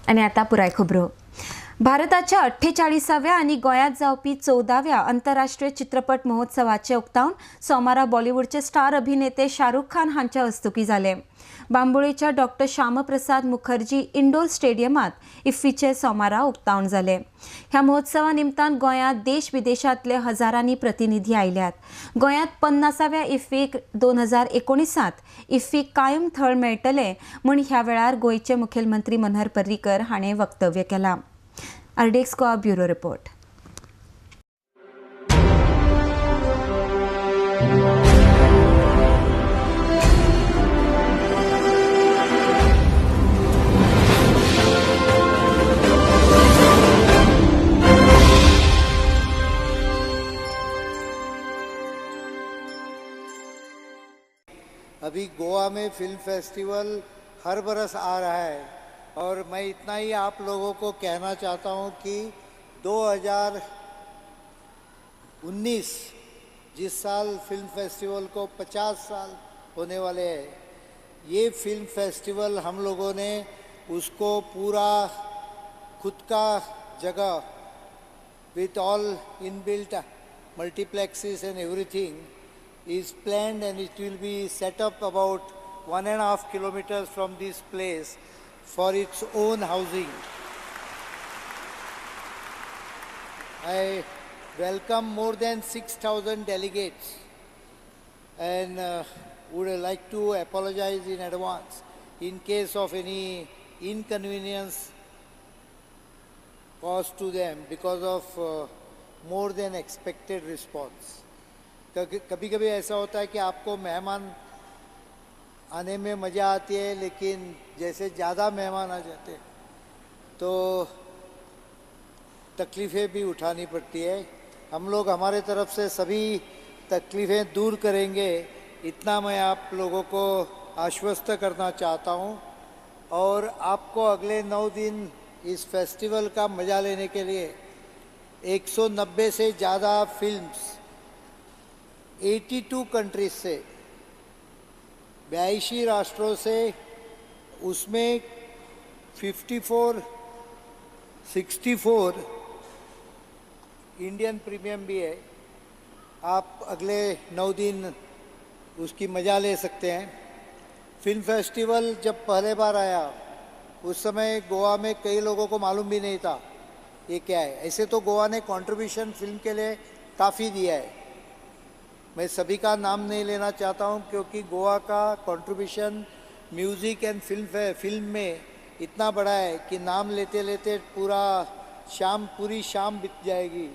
आनी आतां पुराय खबरो. भारताच्या 48व्या आनी गोंयांत जावपी 14व्या आंतरराष्ट्रीय चित्रपट महोत्सवाचे उक्तावण सोमारा बॉलिवूडचे स्टार अभिनेते शाहरुख खान हांच्या हस्तुकीं जालें. बांबोळेच्या डॉक्टर श्यामप्रसाद मुखर्जी इंडोर स्टेडियमांत इफ्फीचें सोमारा उक्तावण जालें. ह्या महोत्सवा निमतान गोंयांत देश विदेशांतले हजारांनी प्रतिनिधी आयल्यात. गोंयांत 50व्या इफ्फीक 2019 इफ्फीक कायम थळ मेळटलें म्हूण ह्या वेळार गोंयचे मुखेलमंत्री मनोहर पर्रीकर हाणें वक्तव्य केलां. RDX Goa bureau report. अभी गोवा में फिल्म फेस्टिवल हर बरस आ रहा है और मैं इतना ही आप लोगों को कहना चाहता हूं कि 2019 जिस साल फिल्म फेस्टिवल को 50 साल होने वाले हैं, ये फिल्म फेस्टिवल हम लोगों ने उसको पूरा खुद का जगह with all inbuilt multiplexes and everything is planned and it will be set up about 1.5 kilometers from this place for its own housing. I welcome more than 6,000 delegates and would like to apologize in advance in case of any inconvenience caused to them because of more than expected response. कभी कभी ऐसा होता है कि आपको मेहमान आने में मज़ा आती है, लेकिन जैसे ज़्यादा मेहमान आ जाते हैं तो तकलीफ़ें भी उठानी पड़ती है. हम लोग हमारे तरफ से सभी तकलीफ़ें दूर करेंगे, इतना मैं आप लोगों को आश्वस्त करना चाहता हूँ. और आपको अगले 9 दिन इस फेस्टिवल का मज़ा लेने के लिए 190 से ज़्यादा फिल्म्स 82 कंट्रीज से, 82 राष्ट्रों से, उसमें 54, 64 इंडियन प्रीमियम भी है. आप अगले 9 दिन उसकी मज़ा ले सकते हैं. फिल्म फेस्टिवल जब पहले बार आया उस समय गोवा में कई लोगों को मालूम भी नहीं था ये क्या है. ऐसे तो गोवा ने कंट्रीब्यूशन फिल्म के लिए काफ़ी दिया है. मैं सभी का नाम नहीं लेना चाहता हूं क्योंकि गोवा का कंट्रीब्यूशन म्यूज़िक एंड फिल्म में इतना बड़ा है कि नाम लेते लेते पूरी शाम बीत जाएगी.